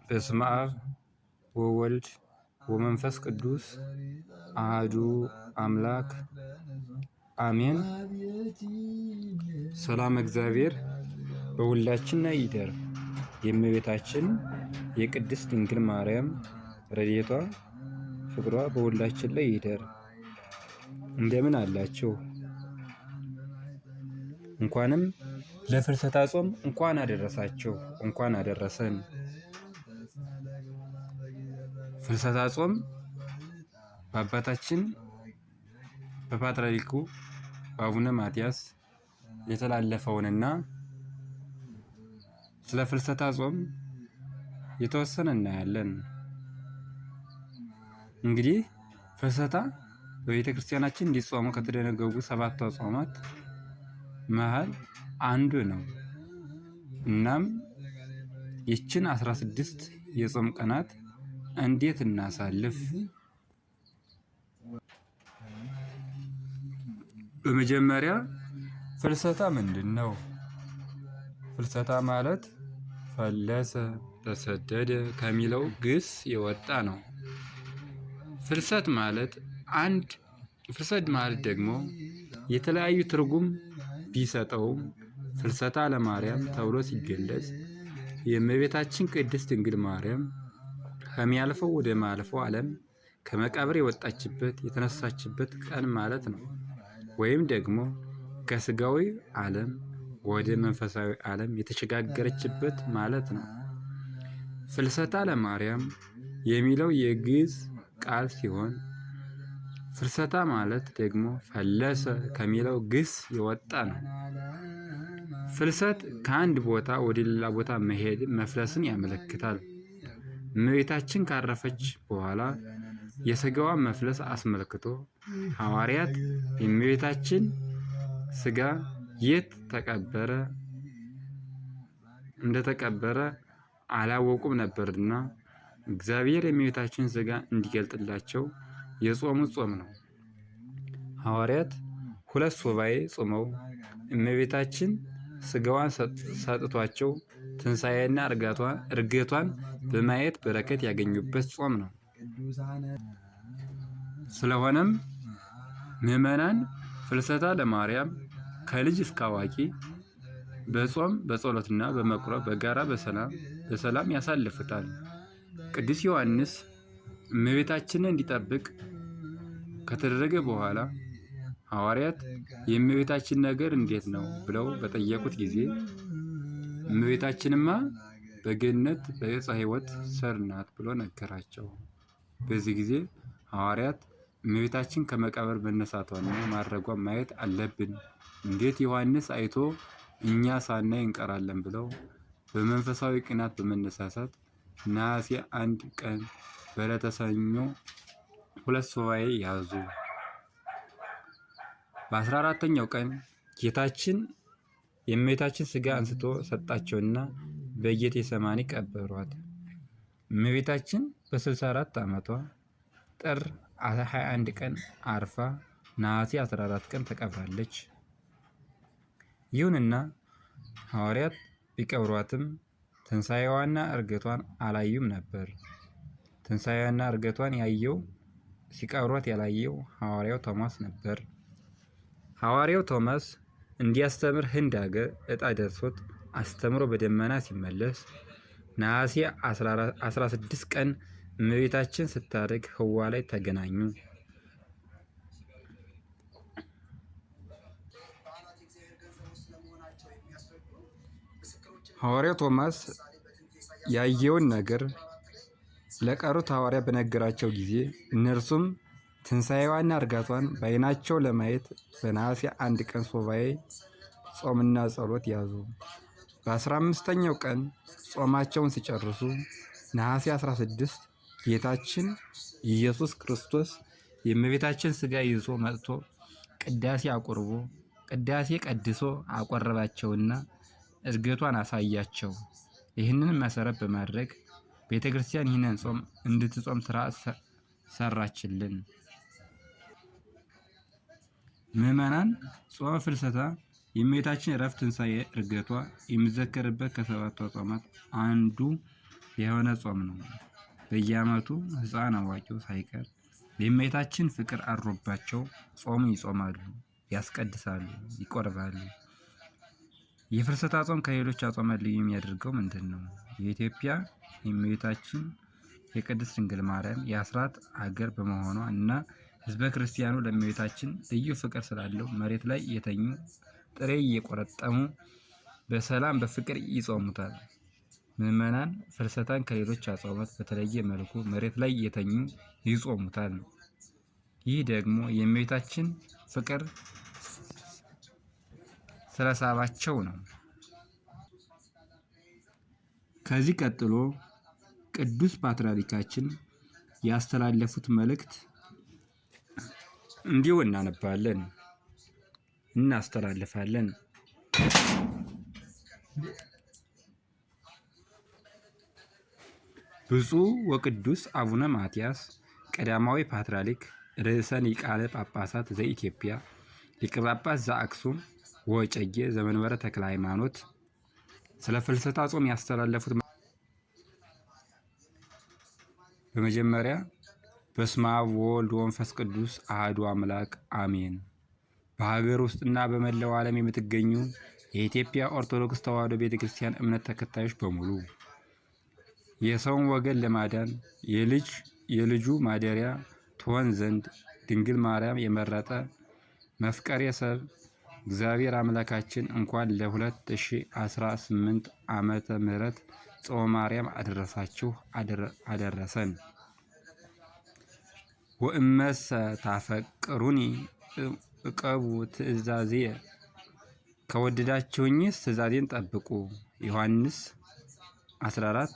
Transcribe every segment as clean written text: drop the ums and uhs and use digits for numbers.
በስመ አብ ወወልድ ወመንፈስ ቅዱስ አህዱ አምላክ አሜን። ሰላም እግዚአብሔር በሁላችን ላይ ይደር። የእመቤታችን የቅድስት ድንግል ማርያም ረድኤቷ ፍቅሯ በሁላችን ላይ ይደር። እንደምን አላችሁ? እንኳንም ለፍልሰታ ጾም እንኳን አደረሳችሁ፣ እንኳን አደረሰን። ፍልሰታ ጾም በአባታችን በፓትርያርኩ በአቡነ ማትያስ የተላለፈውንና ስለ ፍልሰታ ጾም የተወሰነ እናያለን። እንግዲህ ፍልሰታ በቤተ ክርስቲያናችን እንዲጾሙ ከተደነገጉ ሰባቱ ጾማት መሃል አንዱ ነው። እናም ይችን 16 የጾም ቀናት እንዴት እናሳልፍ? በመጀመሪያ ፍልሰታ ምንድን ነው? ፍልሰታ ማለት ፈለሰ፣ ተሰደደ ከሚለው ግስ የወጣ ነው። ፍልሰት ማለት አንድ ፍልሰት ማለት ደግሞ የተለያዩ ትርጉም ቢሰጠውም ፍልሰታ ለማርያም ተብሎ ሲገለጽ የእመቤታችን ቅድስት ድንግል ማርያም ከሚያልፈው ወደ ማያልፈው ዓለም ከመቃብር የወጣችበት የተነሳችበት ቀን ማለት ነው። ወይም ደግሞ ከስጋዊ ዓለም ወደ መንፈሳዊ ዓለም የተሸጋገረችበት ማለት ነው። ፍልሰታ ለማርያም የሚለው የግዕዝ ቃል ሲሆን ፍልሰታ ማለት ደግሞ ፈለሰ ከሚለው ግስ የወጣ ነው። ፍልሰት ከአንድ ቦታ ወደ ሌላ ቦታ መሄድ መፍለስን ያመለክታል። እመቤታችን ካረፈች በኋላ የስጋዋን መፍለስ አስመልክቶ ሐዋርያት የእመቤታችን ስጋ የት ተቀበረ እንደተቀበረ አላወቁም ነበርና እግዚአብሔር የእመቤታችን ስጋ እንዲገልጥላቸው የጾሙት ጾም ነው። ሐዋርያት ሁለት ሱባኤ ጾመው እመቤታችን ስጋዋን ሰጥቷቸው ትንሣኤና እርገቷን በማየት በረከት ያገኙበት ጾም ነው። ስለሆነም ምዕመናን ፍልሰታ ለማርያም ከልጅ እስከ አዋቂ በጾም በጸሎትና በመቁረብ በጋራ በሰላም ያሳልፉታል። ቅዱስ ዮሐንስ እመቤታችንን እንዲጠብቅ ከተደረገ በኋላ ሐዋርያት የእመቤታችን ነገር እንዴት ነው ብለው በጠየቁት ጊዜ እመቤታችንማ በገነት በዕፀ ሕይወት ስር ናት ብሎ ነገራቸው። በዚህ ጊዜ ሐዋርያት እመቤታችን ከመቃብር መነሳቷና ማድረጓን ማየት አለብን፣ እንዴት ዮሐንስ አይቶ እኛ ሳናይ እንቀራለን ብለው በመንፈሳዊ ቅናት በመነሳሳት ነሐሴ 1 ቀን በዕለተ ሰኞ ሁለት ሱባኤ ያዙ። በ14ኛው ቀን ጌታችን የእመቤታችን ሥጋ አንስቶ ሰጣቸውና በጌቴሰማኒ ቀበሯት። እመቤታችን በ64 ዓመቷ ጥር 21 ቀን አርፋ ነሐሴ 14 ቀን ተቀብራለች። ይሁንና ሐዋርያት ቢቀብሯትም ትንሣኤዋና እርገቷን አላዩም ነበር። ትንሣኤዋና እርገቷን ያየው ሲቀብሯት ያላየው ሐዋርያው ቶማስ ነበር። ሐዋርያው ቶማስ እንዲያስተምር ህንድ አገር ዕጣ ደርሶት አስተምሮ በደመና ሲመለስ ነሐሴ 16 ቀን እመቤታችን ስታርግ ህዋ ላይ ተገናኙ። ሐዋርያው ቶማስ ያየውን ነገር ለቀሩት ሐዋርያ በነገራቸው ጊዜ እነርሱም ትንሣኤዋና እርጋቷን በዓይናቸው ለማየት በነሐሴ 1 ቀን ሱባኤ ጾምና ጸሎት ያዙ። በ15ኛው ቀን ጾማቸውን ሲጨርሱ ነሐሴ 16 ጌታችን ኢየሱስ ክርስቶስ የእመቤታችን ሥጋ ይዞ መጥቶ ቅዳሴ አቁርቦ ቅዳሴ ቀድሶ አቆረባቸውና እድገቷን አሳያቸው። ይህንን መሰረት በማድረግ ቤተ ክርስቲያን ይህንን ጾም እንድትጾም ስራ ሰራችልን። ምዕመናን ጾመ ፍልሰታ የእመቤታችን ዕረፍት፣ ትንሣኤ፣ ዕርገቷ የሚዘከርበት ከሰባቱ አጽዋማት አንዱ የሆነ ጾም ነው። በየዓመቱ ሕፃን አዋቂው ሳይቀር የእመቤታችን ፍቅር አድሮባቸው ጾም ይጾማሉ፣ ያስቀድሳሉ፣ ይቆርባሉ። የፍልሰታ ጾም ከሌሎች አጽዋማት ልዩ የሚያደርገው ምንድን ነው? የኢትዮጵያ የእመቤታችን የቅድስት ድንግል ማርያም የአስራት አገር በመሆኗ እና ሕዝበ ክርስቲያኑ ለእመቤታችን ልዩ ፍቅር ስላለው መሬት ላይ እየተኙ ጥሬ እየቆረጠሙ በሰላም በፍቅር ይጾሙታል። ምዕመናን ፍልሰታን ከሌሎች አጽዋማት በተለየ መልኩ መሬት ላይ እየተኙ ይጾሙታል። ይህ ደግሞ የእመቤታችን ፍቅር ስለሳባቸው ነው። ከዚህ ቀጥሎ ቅዱስ ፓትርያርካችን ያስተላለፉት መልእክት እንዲሁ እናነባለን፣ እናስተላልፋለን። ብፁዕ ወቅዱስ አቡነ ማትያስ ቀዳማዊ ፓትርያርክ ርዕሰ ሊቃነ ጳጳሳት ዘኢትዮጵያ ሊቀ ጳጳስ ዘአክሱም ወዕጨጌ ዘመንበረ ተክለ ሃይማኖት ስለ ፍልሰታ ጾም ያስተላለፉት በመጀመሪያ በስመ አብ ወወልድ ወመንፈስ ቅዱስ አሐዱ አምላክ አሜን። በሀገር ውስጥና በመላው ዓለም የምትገኙ የኢትዮጵያ ኦርቶዶክስ ተዋሕዶ ቤተ ክርስቲያን እምነት ተከታዮች በሙሉ የሰውን ወገን ለማዳን የልጅ የልጁ ማደሪያ ትሆን ዘንድ ድንግል ማርያም የመረጠ መፍቀሬ ሰብ እግዚአብሔር አምላካችን እንኳን ለ2018 ዓመተ ምህረት ጾመ ማርያም አደረሳችሁ አደረሰን። ወእመሰ ታፈቅሩኒ እቀቡ ትእዛዝየ፣ ከወደዳችሁኝስ ትእዛዜን ጠብቁ። ዮሐንስ 14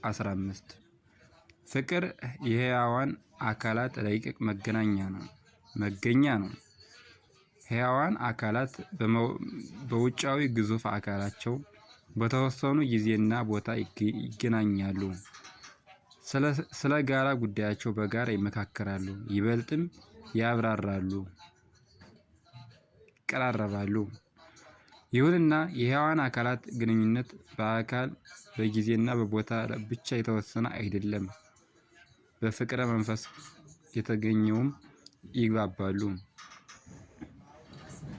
15። ፍቅር የሕያዋን አካላት ረቂቅ መገናኛ ነው መገኛ ነው። ሕያዋን አካላት በውጫዊ ግዙፍ አካላቸው በተወሰኑ ጊዜና ቦታ ይገናኛሉ። ስለ ጋራ ጉዳያቸው በጋራ ይመካከራሉ፣ ይበልጥም ያብራራሉ፣ ይቀራረባሉ። ይሁንና የሕያዋን አካላት ግንኙነት በአካል በጊዜና በቦታ ብቻ የተወሰነ አይደለም። በፍቅረ መንፈስ የተገኘውም ይግባባሉ።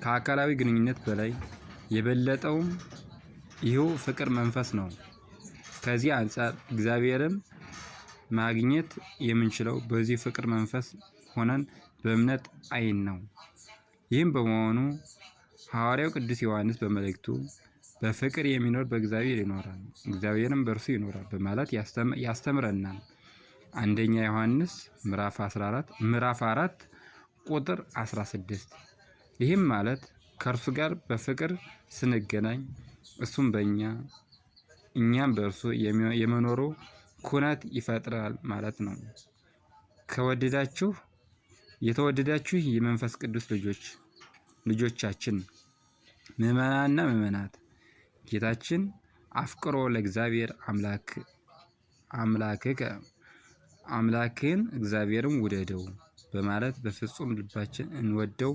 ከአካላዊ ግንኙነት በላይ የበለጠውም ይህው ፍቅር መንፈስ ነው። ከዚህ አንጻር እግዚአብሔርም ማግኘት የምንችለው በዚህ ፍቅር መንፈስ ሆነን በእምነት ዓይን ነው። ይህም በመሆኑ ሐዋርያው ቅዱስ ዮሐንስ በመልእክቱ በፍቅር የሚኖር በእግዚአብሔር ይኖራል፣ እግዚአብሔርም በእርሱ ይኖራል በማለት ያስተምረናል። አንደኛ ዮሐንስ ምዕራፍ 14 ምዕራፍ 4 ቁጥር 16። ይህም ማለት ከእርሱ ጋር በፍቅር ስንገናኝ እሱም በእኛ እኛም በእርሱ የመኖሩ ኩነት ይፈጥራል ማለት ነው። ከወደዳችሁ የተወደዳችሁ የመንፈስ ቅዱስ ልጆች ልጆቻችን ምዕመናንና ምዕመናት ጌታችን አፍቅሮ ለእግዚአብሔር አምላክ አምላክከ አምላክን እግዚአብሔርን ውደደው በማለት በፍጹም ልባችን እንወደው።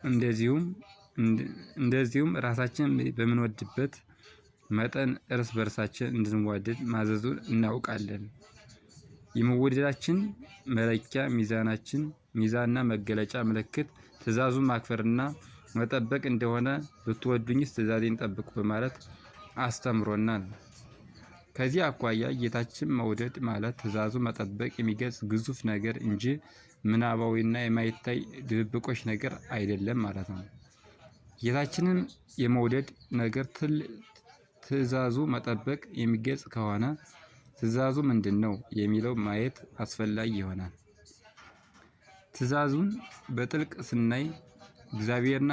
እንደዚሁም እንደዚሁም ራሳችን በምንወድበት መጠን እርስ በርሳችን እንድንዋደድ ማዘዙን እናውቃለን። የመወደዳችን መለኪያ ሚዛናችን ሚዛንና መገለጫ ምልክት ትእዛዙን ማክበርና መጠበቅ እንደሆነ ብትወዱኝስ ትእዛዜን ጠብቁ በማለት አስተምሮናል። ከዚህ አኳያ ጌታችን መውደድ ማለት ትእዛዙ መጠበቅ የሚገልጽ ግዙፍ ነገር እንጂ ምናባዊና የማይታይ ድብብቆች ነገር አይደለም ማለት ነው። ጌታችንን የመውደድ ነገር ትእዛዙ መጠበቅ የሚገልጽ ከሆነ ትእዛዙ ምንድን ነው የሚለው ማየት አስፈላጊ ይሆናል። ትእዛዙን በጥልቅ ስናይ እግዚአብሔርና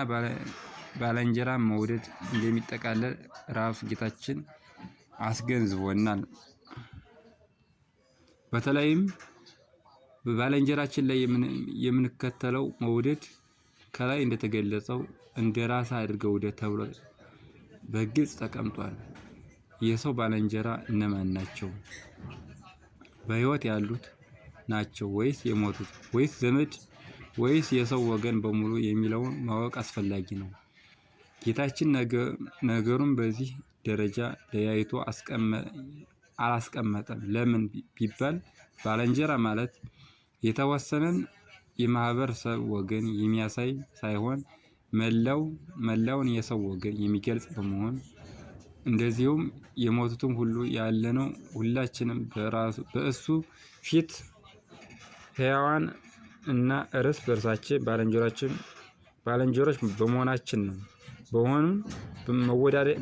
ባለንጀራ መውደድ እንደሚጠቃለል ራሱ ጌታችን አስገንዝቦናል። በተለይም በባለንጀራችን ላይ የምንከተለው መውደድ ከላይ እንደተገለጸው እንደ ራስ አድርገው ውደድ ተብሎ በግልጽ ተቀምጧል። የሰው ባለንጀራ እነማን ናቸው? በሕይወት ያሉት ናቸው ወይስ የሞቱት ወይስ ዘመድ ወይስ የሰው ወገን በሙሉ የሚለውን ማወቅ አስፈላጊ ነው። ጌታችን ነገሩን በዚህ ደረጃ ለያይቶ አላስቀመጠም። ለምን ቢባል ባልንጀራ ማለት የተወሰነን የማህበረሰብ ወገን የሚያሳይ ሳይሆን መላውን የሰው ወገን የሚገልጽ በመሆን፣ እንደዚሁም የሞቱትም ሁሉ ያለነው ሁላችንም በእሱ ፊት ሕያዋን እና እርስ በእርሳችን ባልንጀሮች በመሆናችን ነው። በሆኑም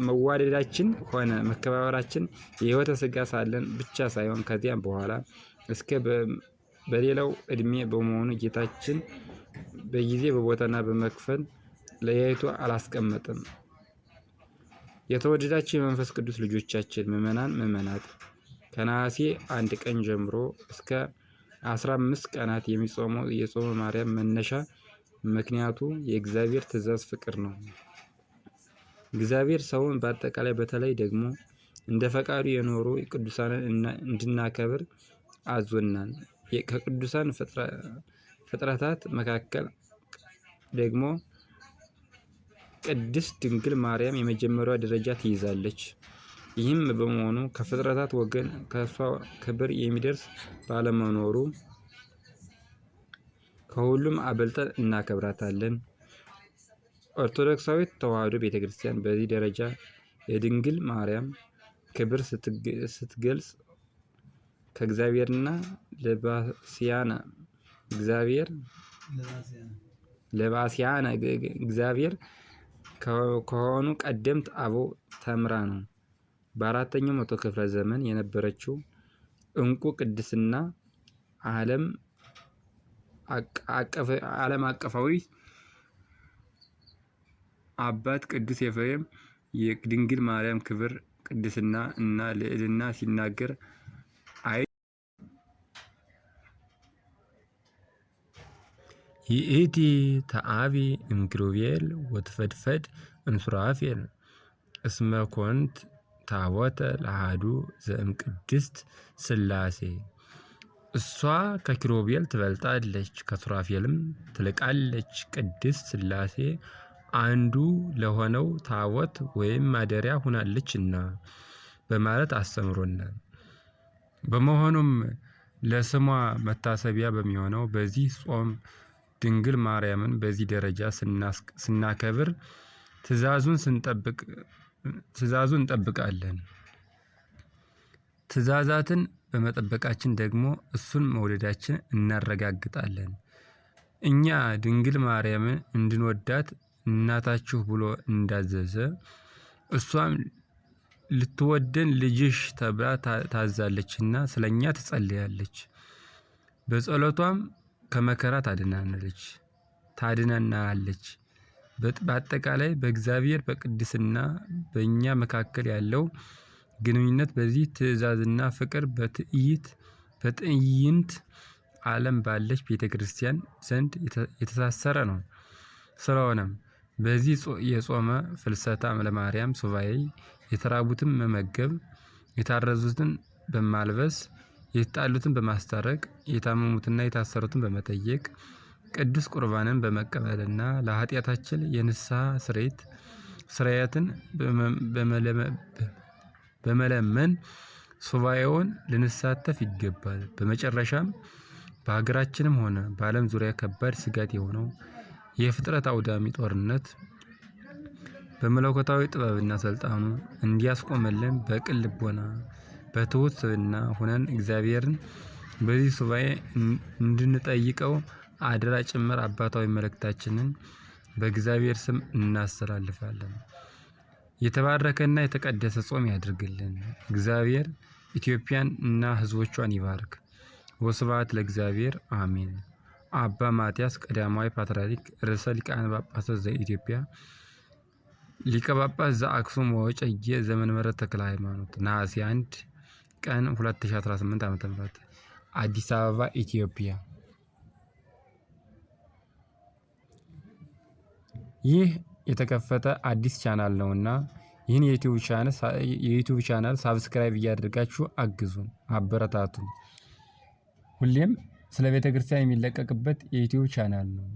መዋደዳችን ሆነ መከባበራችን የሕይወተ ሥጋ ሳለን ብቻ ሳይሆን ከዚያም በኋላ እስከ በሌላው ዕድሜ በመሆኑ ጌታችን በጊዜ በቦታና በመክፈል ለያይቶ አላስቀመጠም። የተወደዳቸው የመንፈስ ቅዱስ ልጆቻችን ምዕመናን ምዕመናት፣ ከነሐሴ 1 ቀን ጀምሮ እስከ 15 ቀናት የሚጾመው የጾመ ማርያም መነሻ ምክንያቱ የእግዚአብሔር ትእዛዝ ፍቅር ነው። እግዚአብሔር ሰውን በአጠቃላይ በተለይ ደግሞ እንደ ፈቃዱ የኖሩ ቅዱሳንን እንድናከብር አዞናል። ከቅዱሳን ፍጥረታት መካከል ደግሞ ቅድስት ድንግል ማርያም የመጀመሪያዋ ደረጃ ትይዛለች። ይህም በመሆኑ ከፍጥረታት ወገን ከእሷ ክብር የሚደርስ ባለመኖሩ ከሁሉም አበልጠን እናከብራታለን። ኦርቶዶክሳዊት ተዋሕዶ ቤተክርስቲያን በዚህ ደረጃ የድንግል ማርያም ክብር ስትገልጽ ከእግዚአብሔርና ለባሲያነ እግዚአብሔር ከሆኑ ቀደምት አበው ተምራ ነው። በአራተኛው መቶ ክፍለ ዘመን የነበረችው እንቁ ቅድስና ዓለም አቀፋዊ አባት ቅዱስ ኤፍሬም የድንግል ማርያም ክብር፣ ቅድስና እና ልዕልና ሲናገር አይ ይእቲ ተአቢ እምኪሩቤል ወትፈድፈድ እምሱራፌል እስመ ኮንት ታቦተ ለአሐዱ ዘእምቅድስት ሥላሴ። እሷ ከኪሩቤል ትበልጣለች ከሱራፌልም ትልቃለች፣ ቅድስት ሥላሴ አንዱ ለሆነው ታቦት ወይም ማደሪያ ሆናለችና በማለት አስተምሮናል። በመሆኑም ለስሟ መታሰቢያ በሚሆነው በዚህ ጾም ድንግል ማርያምን በዚህ ደረጃ ስናከብር ትእዛዙን እንጠብቃለን። ትእዛዛትን በመጠበቃችን ደግሞ እሱን መውደዳችን እናረጋግጣለን። እኛ ድንግል ማርያምን እንድንወዳት እናታችሁ ብሎ እንዳዘዘ እሷም ልትወደን ልጅሽ ተብላ ታዛለችና ስለኛ ትጸልያለች። በጸሎቷም ከመከራ ታድነናለች። በአጠቃላይ በእግዚአብሔር በቅድስና በእኛ መካከል ያለው ግንኙነት በዚህ ትእዛዝና ፍቅር በትዕይንት ዓለም ባለች ቤተክርስቲያን ዘንድ የተሳሰረ ነው። ስለሆነም በዚህ የጾመ ፍልሰታ ለማርያም ሱባኤ የተራቡትን መመገብ፣ የታረዙትን በማልበስ፣ የተጣሉትን በማስታረቅ፣ የታመሙትና የታሰሩትን በመጠየቅ፣ ቅዱስ ቁርባንን በመቀበልና ለኃጢአታችን የንስሐ ስርየትን በመለመን ሱባኤውን ልንሳተፍ ይገባል። በመጨረሻም በሀገራችንም ሆነ በዓለም ዙሪያ ከባድ ስጋት የሆነው የፍጥረት አውዳሚ ጦርነት በመለኮታዊ ጥበብና ስልጣኑ እንዲያስቆመልን በቅን ልቦና በትሑት ስብዕና ሆነን እግዚአብሔርን በዚህ ሱባኤ እንድንጠይቀው አደራ ጭምር አባታዊ መልእክታችንን በእግዚአብሔር ስም እናስተላልፋለን። የተባረከና የተቀደሰ ጾም ያድርግልን። እግዚአብሔር ኢትዮጵያን እና ሕዝቦቿን ይባርክ። ወስብሐት ለእግዚአብሔር አሜን። አባ ማትያስ ቀዳማዊ ፓትርያርክ ርዕሰ ሊቃነ ጳጳሳት ዘኢትዮጵያ ሊቀ ጳጳስ ዘአክሱም ወዕጨጌ ዘመንበረ ተክለ ሃይማኖት፣ ነሐሴ 1 ቀን 2018 ዓ.ም፣ አዲስ አበባ ኢትዮጵያ። ይህ የተከፈተ አዲስ ቻናል ነውና ይህን የ YouTube channel subscribe እያደረጋችሁ አግዙን፣ አበረታቱን። ሁሌም ስለ ቤተ ክርስቲያን የሚለቀቅበት የ YouTube channel ነው።